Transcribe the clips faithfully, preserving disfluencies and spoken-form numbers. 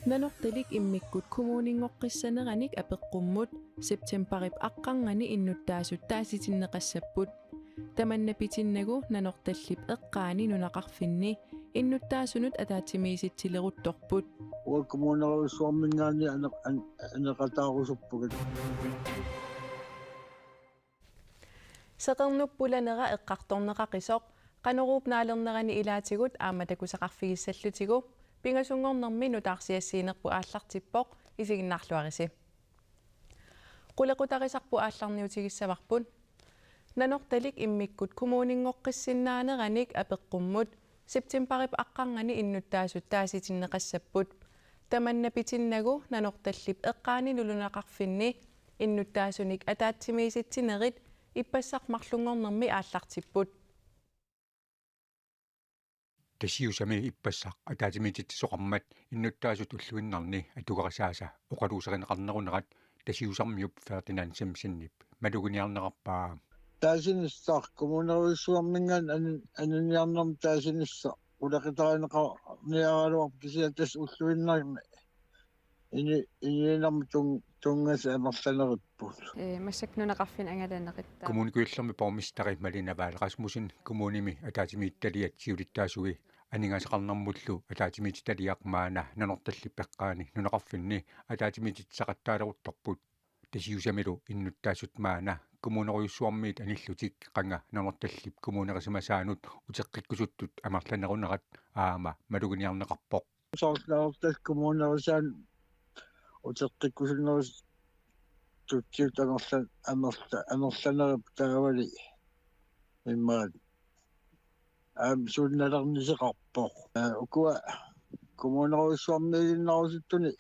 Nanortalik immikkut kommuninngoqqissaneranik apeqqummut septembarip aqqarnganni innuttaasut taasitinneqassapput. Tamanna pitinnagu Nanortallip eqqaani nunaqarfinni innuttaasunut ataatsimiisitsileruttorput. Uanga kommunerujussuarminngaanniit aneq-, an-, aneqataarusuppunga. Seqernup pulanera eqqartorneqaqisoq Qanoruup naalernerani ilaatigut aamma takusaqarfigissallutigu pingasunngornermi nutaarsiassiinerput aallartippoq, isiginnaarluarisi. Qulequtarisarput aallarniutigissavarput. Nanortalik immikkut kommuninngoqqissinnaaneranik apeqqummut septembarip aqqarnganni innuttaasut taasitinneqassapput. Tamanna pitinnagu Nanortallip eqqaani nunaqarfinni innuttaasunik ataatsimiisitsinerit ippassaq marlunngornermi aallartipput. Tasiusami ippassaq ataatsimiititsisoqarmat innuttaasut ulluinnarni atugarisaasa oqaluuserineqarnerunerat Tasiusarmiup Ferdinand Simpsonip maluginiarneqarpaa. Taasinissaq kommunerujussuarminngaanniit anu-, anuniarnermut taasinissaq qulequtarineqarniaraluarpoq, kisianni tassa ulluinnarni ini-, inuunermi tun-, tunngasut amerlaneripput. Ee, massakkut nunaqarfinni angalanerit taava. Kommune Kujallermi borgmesteri Malene Vahl Rasmussen kommunimi ataatsimiititaliat siulittaasui aningaasaqarnermullu ataatsimiititaliaq maanna Nanortallip eqqaani nunaqarfinni ataatsimiititsisaqattaaleruttorput. Tasiusamilu innuttaasut maanna kommunerujussuarmiit anillutik qanga Nanortallip kommunerisimasaanut uteqqikkusuttut amerlanerunerat aamma maluginiarneqarpoq. Soorlu Nanortallip kommunerisaanut uteqqikkusunnerusoq tutsiut amerla-, amerla-, amerlanerupput taavali immaqa aamma suunnalerniseqarpoq. Ee, ukua kommunerujussuarmiiginnarusuttunik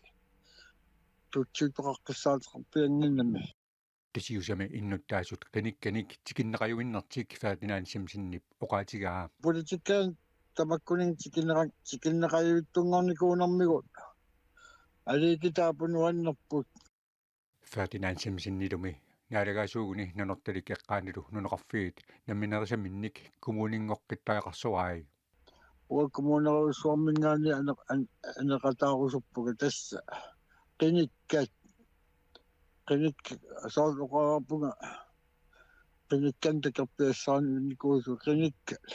tutsiutoqaqqissaateqarpiannginnami. Tasiusami innuttaasut qinikkanik tikinneqajuinnertik Ferdinand Simpsonip oqaatigaa. Politikkikkut tamakkuninnga tikinneqa-, tikinneqajuttunngornikuunarmigut aliikitaapput nuannerput. Ferdinand Simpsonilumi naalagaasuuguni Nanortalik eqqaanilu nunaqarfiit namminerisaminnik kommuninngoqqittariaqarsorai. Uanga kommunerujussuarminngaanniit aneq-, an-, aneqataarusuppunga tassa qinikkat. Qinik-, soorlu oqarpunga qinikkanik takorpiassaarinikuusut qinikkat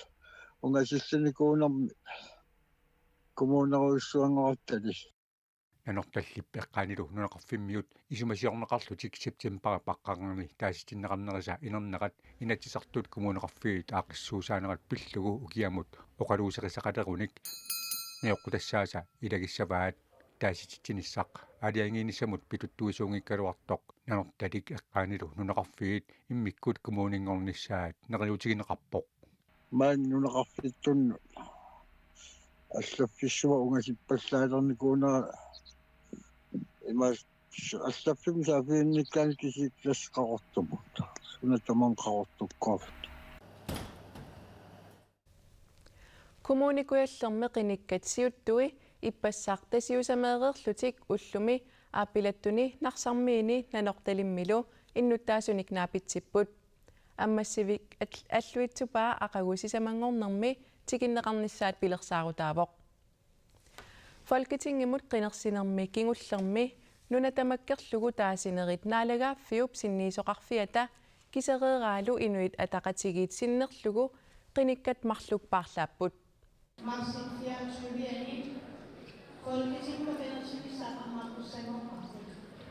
ungasillanikuunarmik kommunerujussuanngortalik. Nanortallip eqqaanilu nunaqarfimmiut isumasiorneqarlutik septembarip aqqarnganni taasitinneqarnerisa inernerat Inatsisartut kommuneqarfiit aaqqissuussaanerat pillugu ukiamut oqaluuserisaqalerunik najoqqutassaasa ilagissavaat. Taasititsinissaq aalajangiinissamut pituttuisuunngikkaluartoq Nanortalik eqqaanilu nunaqarfiit immikkut kommuninngornissaat neriuutigineqarpoq. Maani nunaqarfittunnut allaffissuaq ungasippallaalernikuunera ima allaffimmi saaffiginnikkaanni kisianni Qaqortumut. Suna tamarmi Qaqortukkoorfik. Kommune Kujallermi qinikkat siuttui ippassaq Tasiusameereerlutik ullumi aappilattuni Narsarmiini Nanortalimmilu innuttaasunik naapitsipput. Ammassivik al-, alluitsupaa aqagu sisamanngornermi tikinneqarnissaat pilersaarutaavoq. Folketingimut qinersinermi kingullermi nuna tamakkerlugu taasinerit naalagaaffiup sinniisoqarfiata kisereeraalu Inuit Ataqatigiit sinnerlugu qinikkat marluk paarlaapput. Marsip fireogtyve Folketingimut qinersinissaat ammartussanngorparput.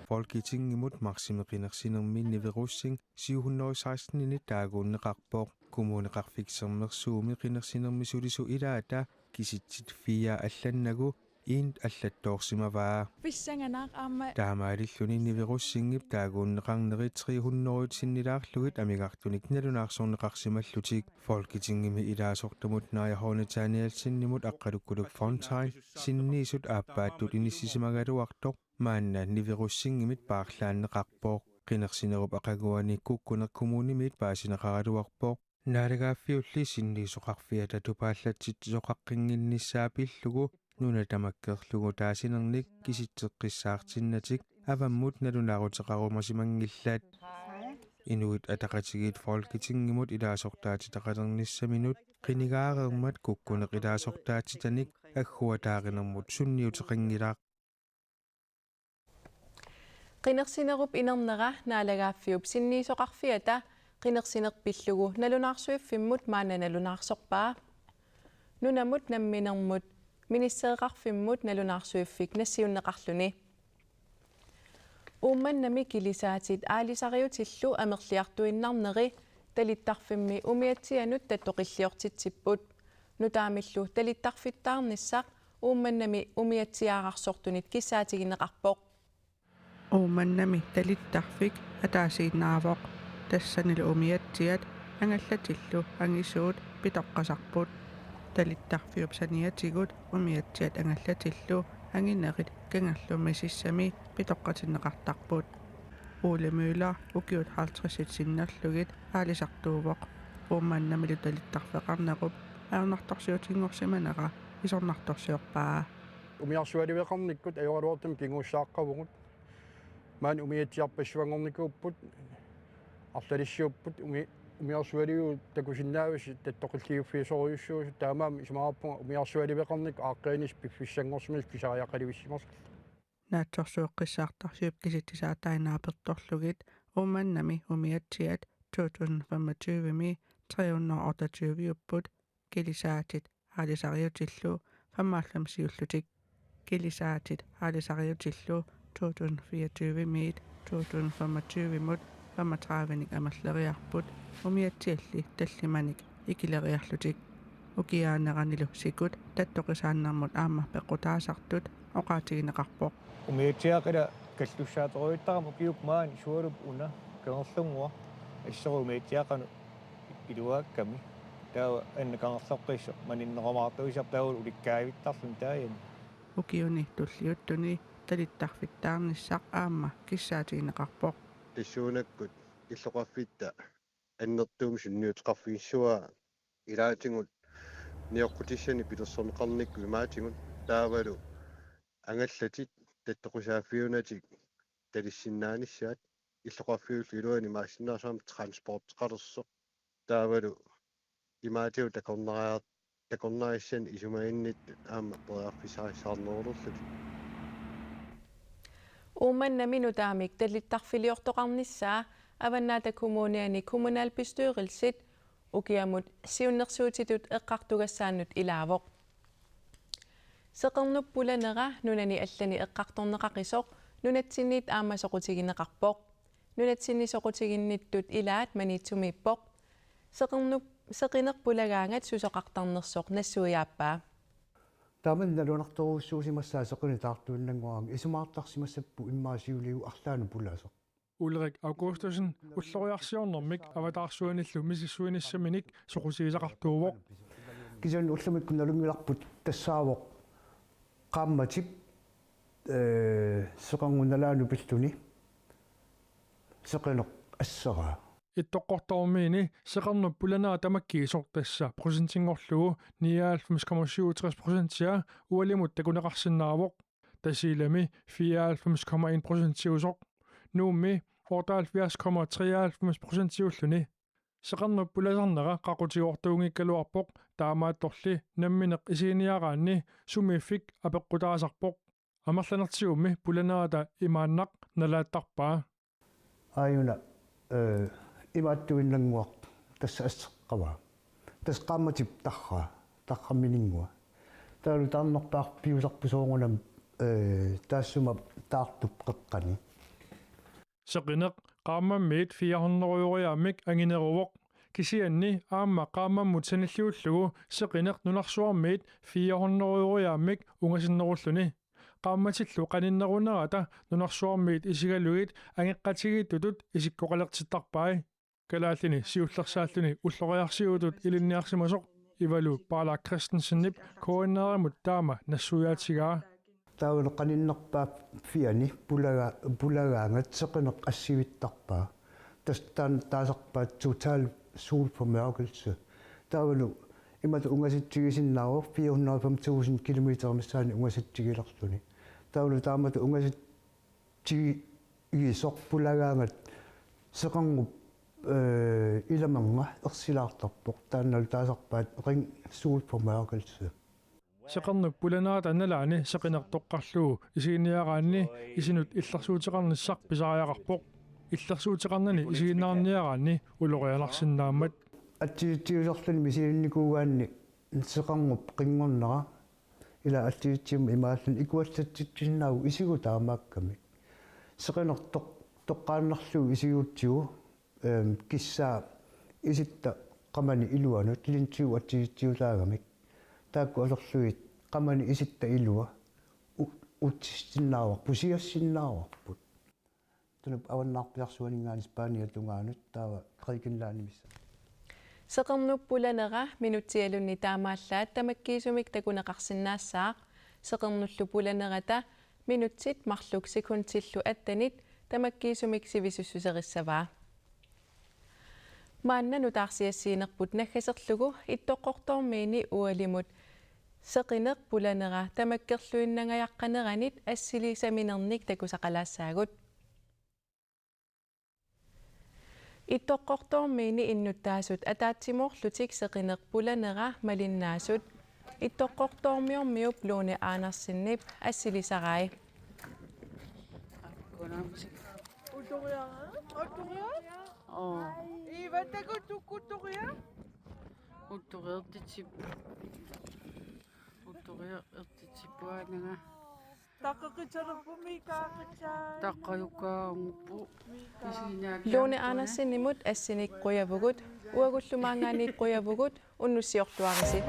Folketingimut marsimi qinersinermi Nivi Rosing syv hundrede og seksten-inik taaguunneqarpoq. Kommuneqarfik Sermersuumi qinersinermi sulisut ilaata kisitsit fire allannagu en allattoorsimavaa. Pissanganaq aamma. Taamaalilluni Nivi Rosingip taaguunneqarneri tre hundrede sinnilaarlugit amigartunik nalunaarsorneqarsimallutik. Folketingimi ilaasortamut Naja H. Nathanielsenimut Aqqalukkuluk Fontain sinniisut aappaattut inissisimagaluartoq maanna Nivi Rosingimit paarlaanneqarpoq. Qinersinerup aqaguani kukkuneq kommunimiit paasineqaraluarpoq. Naalagaaffiulli sinniisoqarfiata tupaallatsitsisoqaqqinnginnissaa pillugu nuna tamakkerlugu taasinernik kisitseqqissaartinnatik avammut nalunaaruteqarumasimanngillat. Inuit Ataqatigiit Folketingimut ilaasortaatitaqalernissaminut qinigaareermat kukkuneq ilaasortaatitanik agguataarinermut sunniuteqanngilaq. Qinersinerup inernera Naalagaaffiup Sinniisoqarfiata qinersineq pillugu nalunaarsuiffimmut maanna nalunaarsorpaa. Nunamut namminermut ministereqarfimmut nalunaarsuiffik nassiunneqarluni. Uummannami kilisaatit aalisariutillu amerliartuinnarneri talittarfimmi umiatsianut tattoqilliortitsipput. Nutaamillu talittarfittaarnissaq Uummannami umiatsiaararsortunit kissaatigineqarpoq. Uummannami talittarfik ataasiinnaavoq. Tassanilu umiatsiat angallatillu angisuut pitoqqasarput. Talittarfiup saniatigut umiatsiat angallatillu anginerit Kangerlummi sissami pitoqqatinneqartarput. Ole Møller ukiut halvtredsit sinnerlugit aalisartuuvoq. Uummannamilu talittarfeqarnerup ajornartorsiutinngorsimanera isornartorsiorpaa. Umiarsualiveqarnikkut ajoraluartumik kinguussaaqqavugut. Maani umiatsiarpassuanngornikuupput, arlalissiupput, umi-, umiarsualiviup takusinnaavissi tattoqilliuffiusorujussuusut, taamaammat isumaqarpunga umiarsualiveqarnikkut aaqqiinissaq piffissanngorsimasoq pisariaqalivissimasoq. Naatsorsueqqissaartarfiup kisitsisaataanut apertorlugit Uummannami umiatsiat to tusind femogtyve-mi tre hundrede og otteogtyve-upput, kilisaatit aalisariutillu femoghalvfemsiullutik. Kilisaatit aalisariutillu to tusind fireogtyve-miit to tusind femogtyve-mut femogtredive-nik amerleriarput, umiatsialli tallimanik ikileriarlutik. Ukiaaneranilu sikut tattoqisaannermut aamma peqqutaasartut oqaatigineqarpoq. Umiatsiaq ila kallussaatorujuttarami ukiup maani, sualup una Kangerlunnguaq, assut umiatsiaq qanoq iluaakkami. Taava anna Kangerloqqissoq maninnerumaartuisarpoq taavalu ulikkaavittarluni taajani. Ukiuni tulliuttuni talittarfittaarnissaq aamma kissaatigineqarpoq. Tassuunakkut illoqarfitta annertuumik sunniuteqarfigissuaa ilaatigut nioqqutissanik pilersorneqarnikkut imaatigut, taavalu angallatit tattoqisaaffiunatik talissinnaanissaat, illoqarfiullu iluani imaassinnaavoq aamma transporteqalersoq, taavalu imaatigut takornariar-, takornarissani isumaginnittut aamma periarfissarissaarnerulerlutik. Uummannami nutaamik talittarfiliortoqarnissaa Avannaata Kommuniani kommunalbestyrelsit ukiamut siunnersuutitut eqqartugassaannut ilaavoq. Seqernup pulanera nunani allani eqqartorneqaqisoq nunatsinniit aamma soqutigineqarpoq. Nunatsinni soqutiginnittut ilaat Maniitsumiippoq. Seqernup, seqineq pulagaangat susoqartarnersoq nassuiaappaa. Taamani nalunartorujussuusimassaaq seqineq taartuinnannguarangi, isumaqartarsimassapput immaqa siuliu arlaannik pulasoq. Ulrik Augustussen ulloriarsiornermik avataarsuanillu misissuinissaminik soqutigisaqartuuvoq. Kisianni ullumikkut nalunngilarput tassaavoq qaammatip, ee, seqernup nalaanut pilluni seqineq asseraa. Ittoqqortoormiini seqernup pulanera tamakkiisoq, tassa procentinngorlugu nioghalvfems komma syvogtres procentia ualimut takuneqarsinnaavoq. Tasiilami fireoghalvfems komma en procentiusoq. Nuummi otteoghalvfjerds komma treoghalvfems procentiulluni. Seqernup pulasarnera qaqutigoortuunngikkaluarpoq, taamaattorli nammineq isiginiaraanni sumiiffik apeqqutaasarpoq. Amerlanertigummi pulanerata imaannaq nalaattarpaa. Aajuna, ee, imaattuinnannguaq tassa asseqqavaa. Tassa qaammatip tarraa, tarrammininngua. Taavalu taarnerpaaq piusarpoq soorunami, ee, taassuma taartup qeqqani. Seqineq qaammammiit fire hundrede euroiaammik angineruvoq. Kisianni aamma qaammammut sanilliullugu seqineq nunarsuarmiit fire hundrede euroiaammik ungasinnerulluni. Qaammatillu qaninnerunerata nunarsuarmiit isigalugit angeqqatigiittutut isikkoqalertittarpai. Kalaallini siullersaalluni ulloriarsiutut ilinniarsimasoq Ivalu Paala Christensenip K N R-imut taama nassuiaatigaa. Taavalu qaninnerpaaffiani pulaga-, pulagaangat seqineq assivittarpaa. Tassa taanna taasarpaat total solformørkelse. Taavalu imatut ungasitsigisinnaavoq fire hundrede og fem tusind kilometer missaani ungasitsigilerluni. Taavalu taamatut ungasitsigisoq pulagaangat seqernup Øh, ilamernga ersilaartarpoq, taannalu taasarpaat ren solformørkelse. Seqernut pulanerata nalaani seqineq toqqarlugu isiginniaraanni isinut illersuuteqarnissaq pisariaqarpoq. Illersuuteqarnani isiginnaarniaraanni ulorianarsinnaammat. Atsitsiuserluni misilinnikuugaanni seqernup qinngornera ila atsitsium imaalluni ikuassatsitsinnaagu isigut taamaakkamik. Seqineq toq-, toqqaannarlugu isigutsigu, øhm, kissaa isitta qamani iluanut linsiu atsitsiusaagamik. Taakku aserlugit qamani isitta ilua u-, utsissinnaavarput, siassinnaavarput. Tunap avannarpiarsuaninngaanniit Spaniap tungaanut taava Grækenlandimissa. Seqernup pulanera minutsialunni taamaallaat tamakkiisumik takuneqarsinnaassaaq. Seqernullu pulanerata minutsit marluk sekundillu attenit tamakkiisumik sivisussuserissavaa. Maanna nutaarsiassiinerput naggaserlugu Ittoqqortoormiini ualimut seqineq pulanera tamakkerluinnangajaqqaneranit assilisaminernik takusaqalaassaagut. Ittoqqortoormiini innuttaasut ataatsimoorlutik seqineq pulanera malinnaasut Ittoqqortoormiormiup Lone Andersenip assilisarai. Utoriara? Utoriara? Oo. Iva, taku tukku utoriara? Utoriartitsip. Utoriartitsippuananga. Taqqaqitsalerput miikaaqitsaa. Taqqajukaanguppu. Lone Andersenimut assinik qujavugut, uagullu maanngaanniit qujavugut, unnussiorluarisi.